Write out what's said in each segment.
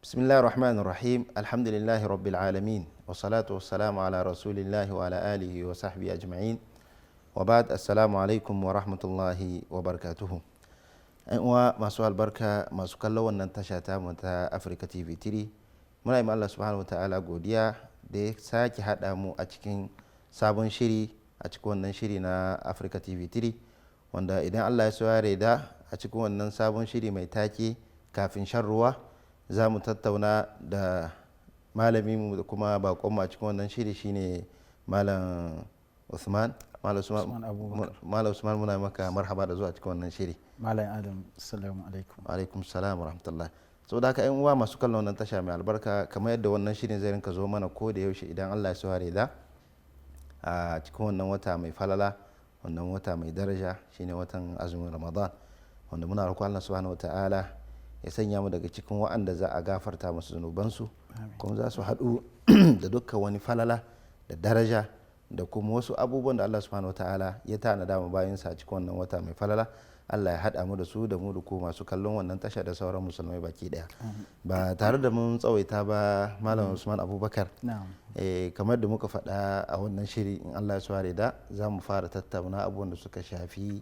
بسم الله الرحمن الرحيم، الحمد لله رب العالمين، والصلاة والسلام على رسول الله وعلى آله وصحبه أجمعين، وبعد، السلام عليكم ورحمة الله وبركاته. ‘Yan uwa masu albarka, masu kallon wannan tasha ta mu ta Africa TV 3, muna yi Allah subhanahu wa ta'ala godiya da ya sake haɗa mu a cikin sabon shiri, a cikin wannan shiri na Africa TV 3, wanda idan Allah ya so ya yarda, a cikin wannan sabon shiri mai take "Kafin shan ruwa", za mu tattauna da malaminmu da kuma bakonmu a cikin wannan shiri, shine Malam Usman. Malam Usman, muna maka marhaba da zuwa cikin wannan shiri. Malam Adam, assalamu alaikum. Alaikum salam wa rahmatullah. Saboda haka, yan uwa masu kallon wannan tasha mai albarka, kamar yadda wannan shirin zai rinka zo mana ko da yaushe idan Allah ya so da a cikin wannan wata mai falala, wannan wata mai daraja, shine watan azumin Ramadan, wanda muna roƙon Allah subhanahu wataala ya sanya mu daga cikin wa'anda za a gafarta musu zunubansu, kuma za su haɗu da dukkan wani falala da daraja da kuma wasu abubuwan da Allah subhanahu wataala ya tanada mu bayansa a cikin wannan wata mai falala. Allah ya haɗa mu da su, da mu da ku masu kallon wannan tasha da sauran musulmai baki ɗaya. Ba tare da mun tsawaita ba, Malam Usman Abubakar, kamar da muka faɗa a wannan shiri, in Allah ya so da za mu fara tattauna abubuwan da suka shafi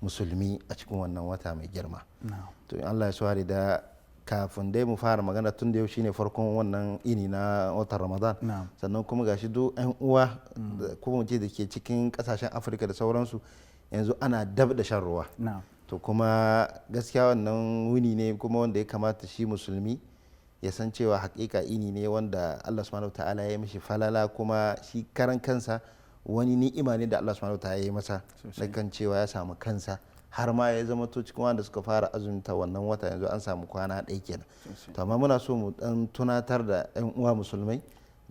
musulmi a cikin wannan wata mai girma. To, in Allah ya so da, kafin dai mu fara magana, tun da yau shine farkon wannan ini na watan Ramadan, sannan kuma gashi duk 'yan uwa ko mu ce da ke cikin kasashen Afirka da sauransu, yanzu ana dab da shan ruwa. To, kuma gaskiya wannan wuni ne kuma wanda ya kamata shi musulmi ya san cewa hakika ini ne wanda Allah subhanahu ta'ala ya yi mishi falala, kuma shi karan kansa wani ni'ima ne da Allah subhanahu ta'ala ya yi masa na kan cewa ya samu kansa har ma ya zama to cikin wanda suka fara azumta wannan wata. Yanzu an samu kwana ɗaya kenan. To, amma muna so mu dan tunatar da 'yan uwa musulmai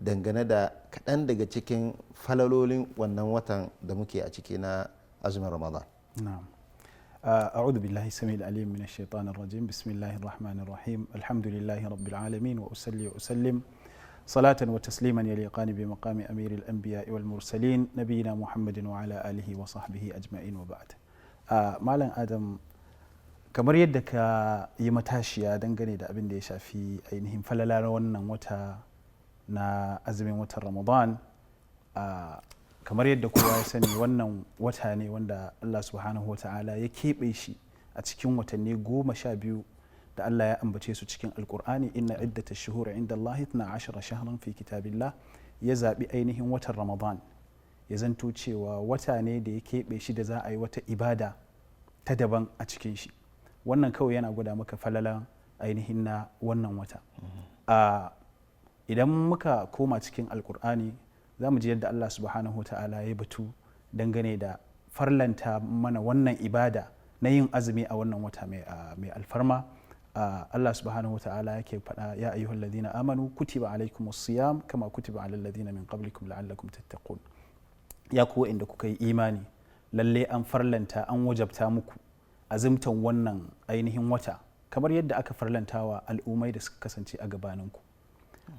dangane da kaɗan daga cikin falalolin wannan watan da muke a ciki na azumin Ramadan. نعم، أعوذ بالله السميع العليم من الشيطان الرجيم، بسم الله الرحمن الرحيم، الحمد لله رب العالمين، وأصلي وأسلم صلاة وتسليما يليقان بمقام أمير الأنبياء والمرسلين، نبينا محمد وعلى آله وصحبه أجمعين، وبعد. Malam Adam, kamar yadda ka yi matashiya dangane da abin da ya shafi ainihin falala na wannan wata na azumin watan Ramadan, kamar yadda kowa ya sani, wannan wata ne wanda Allah subhanahu wa ta'ala ya keɓe shi a cikin watanni 12 da Allah ya ambace su cikin Alkur'ani: "إن عدة الشهور عند الله 12 شهرا في كتاب الله". Ya zaɓi ainihin watan Ramadan ya zanto cewa wata ne da ya keɓe shi da za a yi wata ibada ta daban a cikin shi. Wannan kawai yana gwada maka falalan ainihin na wannan wata. Idan muka koma cikin Alkur'ani, za mu ji yadda Allah subhanahu wa ta'ala ya batu dangane da farlanta mana wannan ibada na yin azumi a wannan wata mai alfarma. Allah subhanahu wa ta'ala yake faɗa: "يا أيها الذين آمنوا كتب عليكم الصيام كما كتب على الذين من قبلكم لعلكم تتقون". Ya ku inda kuka yi imani, lalle an farlanta, an wajabta muku azumtan wannan ainihin wata kamar yadda aka farlantawa al'ummai da suka kasance a gabaninku.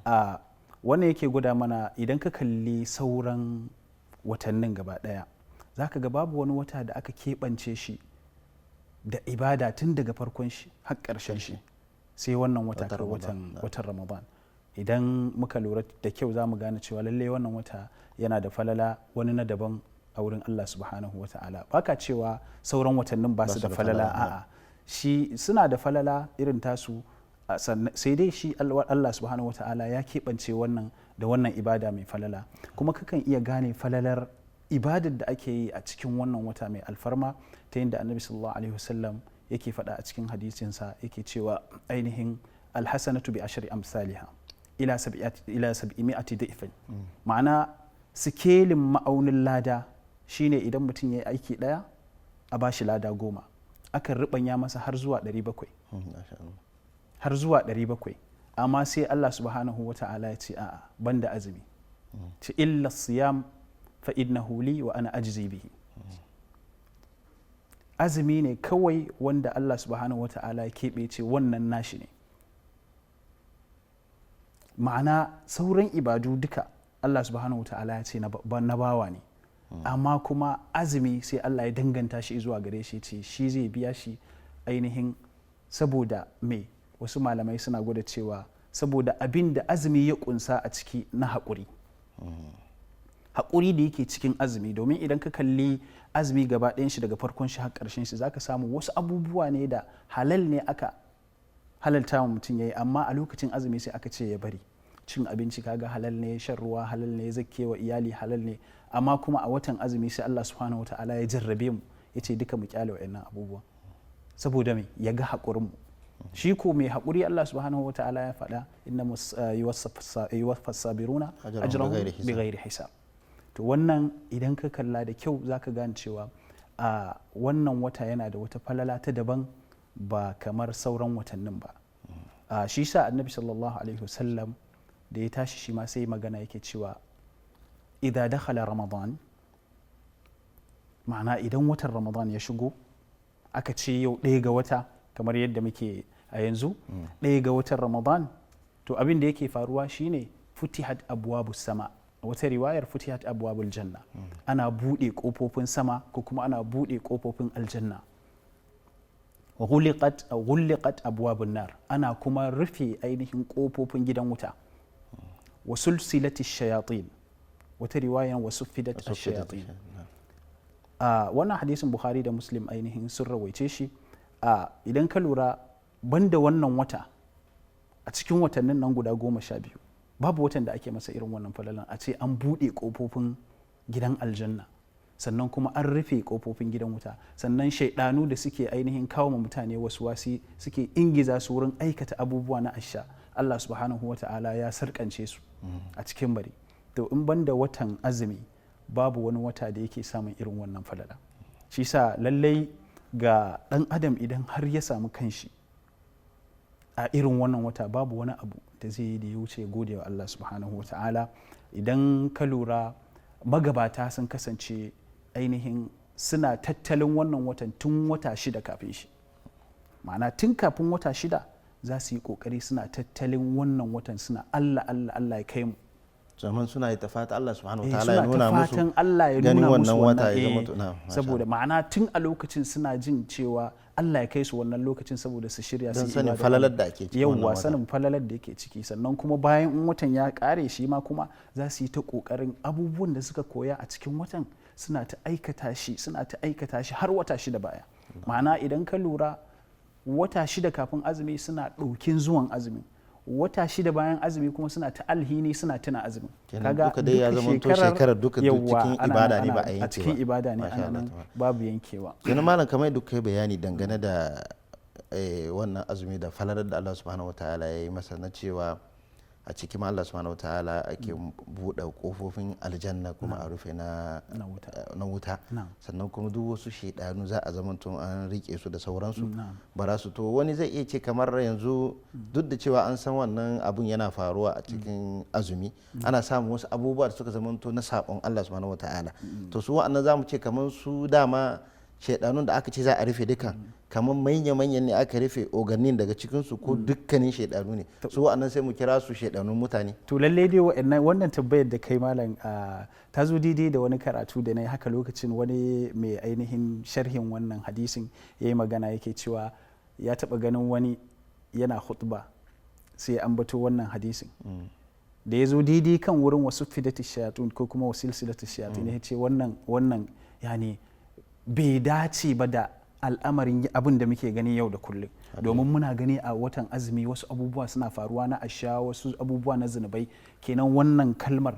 A wannan yake gwada mana, idan ka kalli sauran watannin gaba daya, za ka ga babu wani wata da aka keɓance shi da ibada tun daga farkon shi har ƙarshen shi sai wannan wata, Watan kai Ramadan, watan Ramadan. Idan muka lura da kyau, za mu gane cewa lallai wannan wata yana da falala wani na daban a wurin Allah subhanahu wa ta'ala. Baka cewa sauran watannin ba su da falala, a'a, shi suna da falala irin tasu, sai dai shi Allah subhanahu wa ta'ala ya keɓance wannan da wannan ibada mai falala. Kuma kakan iya gane falalar ibadar da ake yi a cikin wannan wata mai alfarma ta yadda Annabi sallallahu alaihi wasallam yake faɗa a cikin hadisinsa, yake cewa ainihin "الحسنة بعشر أمثالها إلى سبعمائة ضعف". Ma'ana, sikelin ma'aunin lada shine idan mutum ya yi aiki ɗaya, a bashi lada 10, akan riɓanya masa har zuwa 700, har zuwa 700. Amma sai Allah subhanahu wa ta'ala ya ce a'a, banda azumi, ce "إلا الصيام فإنه لي وأنا أجزي به". Azumi ne kawai wanda Allah subhanahu wa ta'ala ya keɓe, ce wannan nashi ne. Ma'ana, sauran ibadu duka Allah subhanahu wa ta'ala ya ce na bawa ne, amma kuma azumi sai Allah ya danganta shi zuwa gare shi, ce shi zai biya shi ainihin. Saboda me? Wasu malamai suna gwada cewa Saboda abin da azumi ya kunsa a ciki na haƙuri, haƙuri da yake cikin azumi. Domin idan ka kalli azumi gaba ɗayan shi, daga farkon shi har ƙarshen shi, zaka samu wasu abubuwa ne da halal ne aka halalta wa mutum yayi, amma a lokacin azumi sai aka ce ya bari. Cin abinci kaga halal ne, shan ruwa halal ne, zakkewa iyali halal ne, amma kuma a watan azumi sai Allah subhanahu wataala ya jarrabe mu, ya ce duka mu kyale wa'annan abubuwa. Saboda me? Ya ga haƙurin mu. Shi ko mai haƙuri, Allah subhanahu wataala ya faɗa: "Inna yuwaffas sabiruna ajrahum bighairi hisab." To wannan idan ka kalla da kyau, zaka gane cewa a wannan wata yana da wata falala ta daban, ba kamar sauran watannin ba. Shi sa Annabi sallallahu alaihi wasallam da ya tashi shi ma sai magana, yake cewa: "Idza dakhala Ramadan", ma'ana idan watan Ramadan ya shigo, aka ce yau 1 ga wata kamar yadda muke a yanzu, 1 ga watan Ramadan, to abin da yake faruwa shine "futihat abwabus sama", wata riwayar "futihat abwabul janna", ana buɗe ƙofofin sama ko kuma ana buɗe ƙofofin aljanna. "Ghuliqat ghulliqat abwabun nar", ana kuma rufe ainihin ƙofofin gidan wuta. "Wa sulsilati shayatin", wata riwayan "wa suffidat ash-shayatin". Wannan hadisin Bukhari da Muslim ainihin sun rawaice shi. Idan ka lura, banda wannan wata, a cikin watannin nan guda 12, babu watan da ake masa irin wannan falalan, a ce an buɗe ƙofofin gidan aljanna, sannan kuma an rufe ƙofofin gidan wuta, sannan shaidanu da suke ainihin kawo ma mutane wasu wasi, suke ingiza su wurin aikata abubuwa na asha, Allah subhanahu wa ta'ala ya sarkance su a cikin bari. To in banda watan azumi, babu wani wata da yake samun irin wannan falala. Shi sa lallai ga ɗan adam, idan har ya samu kanshi a irin wannan wata, babu wani abu da zai yi da ya wuce gode wa Allah subhanahu wa ta'ala. Idan ka lura, magabata sun kasance ainihin suna tattalin wannan watan tun wata 6 kafin shi. Ma'ana tun kafin wata 6 za su yi kokari suna tattalin wannan watan, suna Allah Allah, Allah ya kai mu. Zaman suna yi ta fata Allah subhanahu wa ta'ala suna ya ta nuna musu fatan Allah ya ganin nuna musu wannan wata ya wannan zama na'am, masha. Saboda ma'ana tun a lokacin suna jin cewa Allah ya kai su wannan lokacin saboda su shirya su Don yi sanin ibada. falalar da ake cikin wannan Yawwa, wata. sanin falalar da yake ciki. Sannan kuma bayan in watan ya kare, shi ma kuma za su yi ta kokarin abubuwan da suka koya a cikin watan suna ta aikata shi, suna ta aikata shi har wata 6 baya. Ma'ana idan ka lura, wata 6 kafin azumi suna ɗaukin zuwan azumi, wata 6 bayan azumi kuma suna ta alhini, suna tuna azumi. Kenan duka dai ya zamanto shekarar duka duk Yawwa, cikin ana ibada ne, ba a a yanke cikin ba. ibada ne. Masha Ana Allah, nan tabaraka. babu yankewa. Kenan malam, kamar yadda kai bayani dangane da wannan azumi da falalar da Allah subhanahu wataala ya yi masa, na cewa a cikin ma Allah subhanahu wataala ake buɗe kofofin aljanna kuma a rufe na Na wuta. Na wuta. Na'am. Sannan kuma duk wasu shaidanu za a zamanto an rike su da sauransu, Na'am. ba za su. To wani zai iya ce kamar yanzu, duk da cewa an san wannan abun yana faruwa a cikin azumi, ana samun wasu abubuwa da suka zamanto na sabon Allah subhanahu wataala, to su wa'annan za mu ce kamar su dama shaidanun da aka ce za a rufe duka, kamar manya-manyan ne aka rufe, ogannin daga cikinsu, ko dukkanin shaidanu ne su wa'annan, sai mu kira su shaidanun mutane? To lallai dai wannan tambayar da kai malam, ta zo daidai da wani karatu da na yi haka lokacin. Wani mai ainihin sharhin wannan hadisin ya yi magana, yake cewa ya taɓa ganin wani yana khutba, sai ya ambato wannan hadisin. Da ya zo daidai kan wurin "wa suffidati shayatun" ko kuma "wa silsilati shayatun", ya ce wannan yani bai dace ba da al'amarin abin da muke gani yau da kullum, domin muna gani a watan azumi wasu abubuwa suna faruwa na asha, wasu abubuwa na zunubai. Kenan wannan kalmar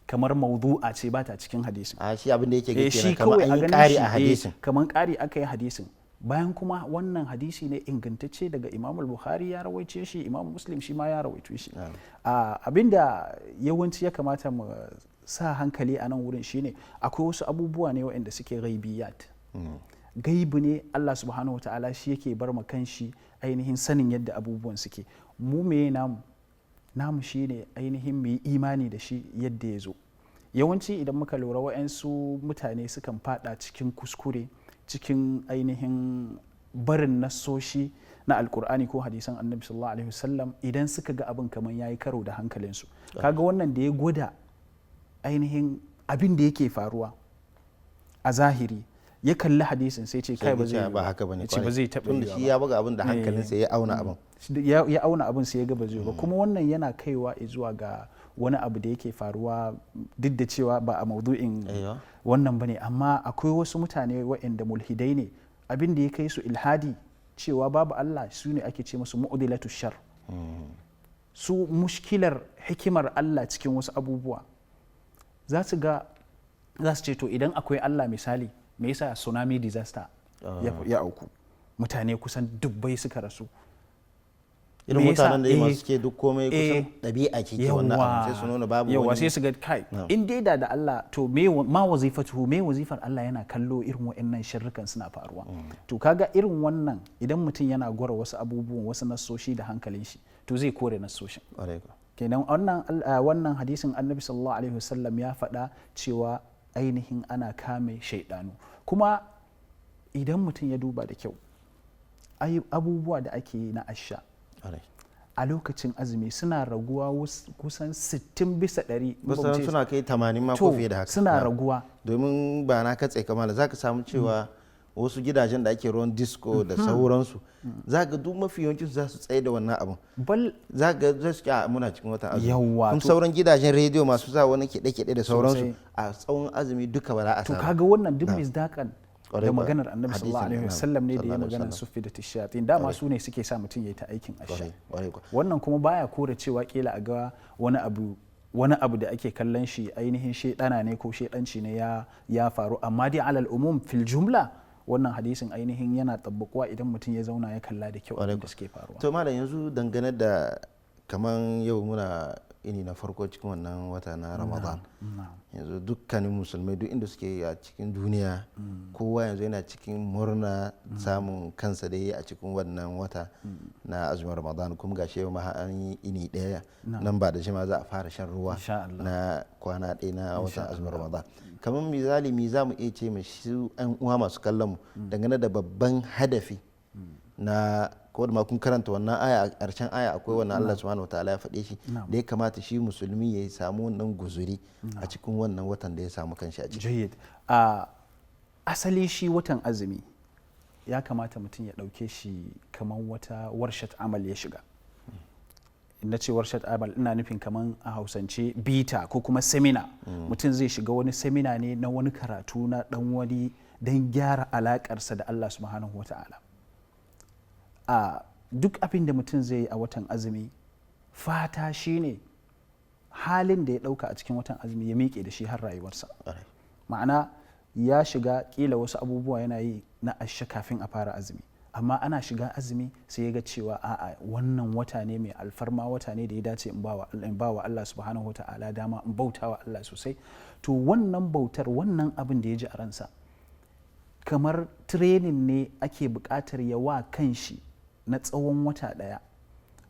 kamar maudu'a ce, ba ta cikin hadisin. A shi abin da yake ga Eh, shi kenan kamar kawai an a yi ganin ƙari shi, a hadisin. Kamar ƙari aka yi hadisin, bayan kuma wannan hadisi ne ingantacce daga Imam Bukhari ya rawaice shi, Imam Muslim shi ma ya rawaice shi. Abinda yawanci ya kamata mu sa hankali a nan wurin shine akwai wasu abubuwa ne waɗanda suke ghaibiyat, gaibu ne. Allah subhanahu wa ta'ala shi yake bar ma kanshi ainihin sanin yadda abubuwan suke. Mu meye namu? Namu shine ainihin mu yi imani da shi yadda ya zo. Yawanci idan muka lura, wa'yansu mutane sukan fada cikin kuskure, cikin ainihin barin nassoshi na Alkur'ani ko hadisan Annabi sallallahu alaihi wasallam, idan suka ga abin kamar yayi karo da hankalinsu. Kaga wannan da ya gwada ainihin abin da yake faruwa a zahiri Ya kalli hadisin sai ce kai, ba zai ba haka bane. Ce ba zai taɓa tunda shi ya buga abin da hankalinsa ya auna abin. Ya auna abin sai ya ga ba zai ba. Kuma wannan yana kaiwa zuwa ga wani abu da yake faruwa, duk da cewa ba a maudu'in wannan bane, amma akwai wasu mutane waɗanda mulhidai ne. Abin da ya kai su ilhadi, cewa babu Allah, su ne ake ce musu mu'dilatu shar. Su mushkilar hikimar Allah cikin wasu abubuwa za su ga, za su ce, to idan akwai Allah, misali, me yasa tsunami disaster ya auku, mutane kusan dubbai suka rasu? Irin mutanen da masu suke duk komai kusan ɗabi'a ce ke wannan abu, sai su nuna babu. Yawa, sai su ga kai, in dai da Allah, to me ma wazifatuhu, me wazifar Allah yana kallo irin wa'annan sharrukan suna faruwa? To kaga irin wannan, idan mutum yana gwara wasu abubuwan, wasu nassoshi da hankalin shi, to zai kore nassoshin. Kenan wannan hadisin, Annabi sallallahu alaihi wasallam ya faɗa cewa ainihin ana kame shaidanu. Kuma idan mutum ya duba da kyau, abubuwa da ake yi na asha a lokacin azumi suna raguwa kusan 60%. Kusan suna kai 80 ma ko fiye da haka. Suna raguwa. Domin ba na katse kamala, za ka samu cewa wasu gidajen da ake ruwan disco da sauransu, za ga duk mafi yawancin za su tsaye da wannan abun. Bal za ga za su a muna cikin watan azumi. Yawa. Kuma sauran gidajen rediyo masu sa wani kiɗe-kiɗe da sauransu a tsawon azumi duka ba za a To samu. kaga wannan duk misdakan Kwarai da kuwa. maganar Annabi sallallahu alaihi Hadisin, wasallam ne da ya sallallahu alaihi maganar wasallam. Suffidat shayatin, dama su ne suke sa mutum ya yi ta aikin asha. Kwarai kuwa. Wannan kuma baya kore cewa kila a ga wani abu da ake kallon shi ainihin shedana ne ko shedanci ne ya faru, amma dai alal umum, fil jumla, wannan hadisin ainihin yana tabbakuwa idan mutum ya zauna ya kalla da kyau abin da suke faruwa. To malam, yanzu dangane da kaman yau muna ini na farko cikin wannan wata na Ramadan, yanzu dukkanin musulmai duk inda suke a cikin duniya, kowa yanzu yana cikin murna samun kansa da yi a cikin wannan wata na azumin Ramadan. Kuma gashi yau ma har an yi ini ɗaya, nan ba da shi ma za a fara shan ruwa Insha Allah. na kwana ɗaya na watan azumin Ramadan. Kamar misali, mi za mu iya ce ma shi an uwa masu kallon mu dangane da babban hadafi na ko da ma kun karanta wannan aya, a ƙarshen aya akwai wannan Allah subhanahu wataala ya faɗe shi, da ya kamata shi musulmi ya samu wannan guzuri a cikin wannan watan da ya samu kanshi a ciki? Jayyid. A asali shi watan azumi ya kamata mutum ya ɗauke shi kamar wata warshat amal ya shiga. Na ce warshat amal, ina nufin kamar a Hausance bita ko kuma seminar. Mutum zai shiga wani seminar ne na wani karatu na dan wani don gyara alakarsa da Allah subhanahu wa ta'ala. A duk abin da mutum zai yi a watan azumi, fata shine halin da ya ɗauka a cikin watan azumi ya miƙe da shi har rayuwarsa. Ma'ana, ya shiga kila wasu abubuwa yana yi na ashe kafin a fara azumi, amma ana shiga azumi sai ya ga cewa a'a, wannan wata ne mai alfarma, wata ne da ya dace in bawa Allah subhanahu wa ta'ala dama in bauta wa Allah sosai. To wannan bautar, wannan abin da ya ji a ransa, kamar training ne ake buƙatar ya wa kanshi na tsawon wata ɗaya,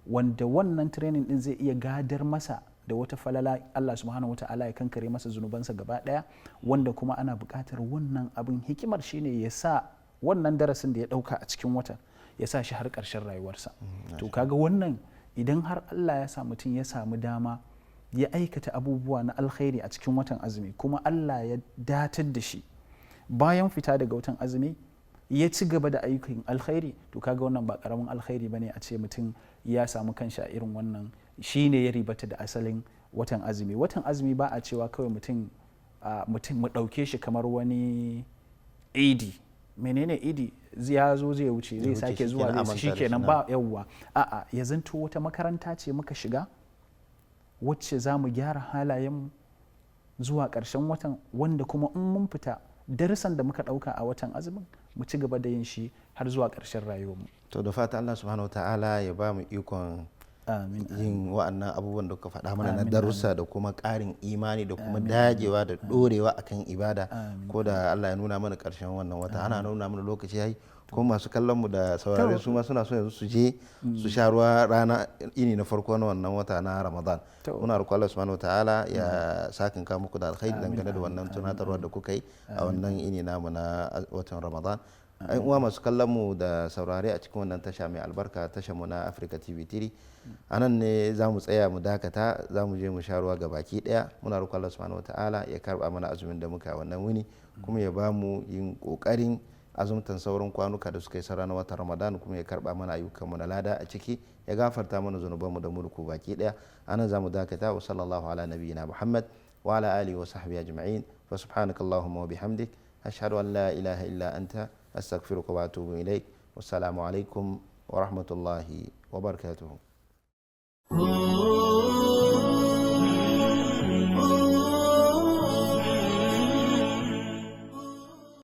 wanda wannan training din zai iya gadar masa da wata falala, Allah subhanahu wata'ala ya kankare masa zunubansa gaba ɗaya. Wanda kuma ana buƙatar wannan abin, hikimar shine ya sa wannan darasin da ya ɗauka a cikin watan ya sa shi har ƙarshen rayuwarsa. To kaga wannan, idan har Allah ya sa mutum ya samu dama ya aikata abubuwa na alkhairi a cikin watan azumi, kuma Allah ya datar da shi bayan fita daga watan azumi ya ci gaba da ayyukan alkhairi, to kaga wannan ba karamin alkhairi bane a ce mutum ya samu kanshi a irin wannan. Shine ya ribata da asalin watan azumi. Watan azumi ba a cewa kawai mutum mu ɗauke shi kamar wani idi. Menene idi? Ya zo zai wuce, zai wuce, sake zuwa, shikenan, a zai manta da shi, shikenan na. Ba yawwa, a'a, ya zanto wata makaranta ce muka shiga wacce za mu gyara halayenmu zuwa ƙarshen watan, wanda kuma in mun fita, darussan da muka ɗauka a watan azumin mu ci gaba da yin shi har zuwa ƙarshen rayuwarmu. To da fata Allah subhanahu wataala ya ba mu ikon Amin. yin wa'annan abubuwan da kuka faɗa mana na darussa da kuma ƙarin imani da kuma dagewa da ɗorewa akan ibada, ko da Allah ya nuna mana ƙarshen wannan wata. Ana nuna mana lokaci yayi, kuma masu kallon mu da saurare su ma suna so yanzu su je su sha ruwa rana ini na farko na wannan wata na Ramadan. Muna roƙon Allah subhanahu wataala ya sakanka muku da alkhairi dangane da wannan tunatarwa da kuka yi a wannan ini namu na watan Ramadan. Ai uwa masu kallon mu da saurare a cikin wannan tasha mai albarka, tashar mu na Africa TV 3, anan ne za mu tsaya mu dakata, za mu je mu sha ruwa ga baki daya. Muna roƙon Allah subhanahu wataala ya karba mana azumin da muka wannan wuni, kuma ya ba mu yin kokarin azumtan sauran kwanuka da suka yi saura na watan Ramadan, kuma ya karba mana ayyukanmu na lada a ciki, ya gafarta mana zunubanmu da mulku baki daya. Anan za mu dakata. Wa sallallahu ala nabiyyina Muhammad wa ala alihi wa sahbihi ajma'in. Fa subhanaka allahumma wa bihamdik, ashhadu an la ilaha illa anta, astaghfiruka wa atubu ilaik. Wassalamu alaikum wa rahmatullahi wa barakatuhu.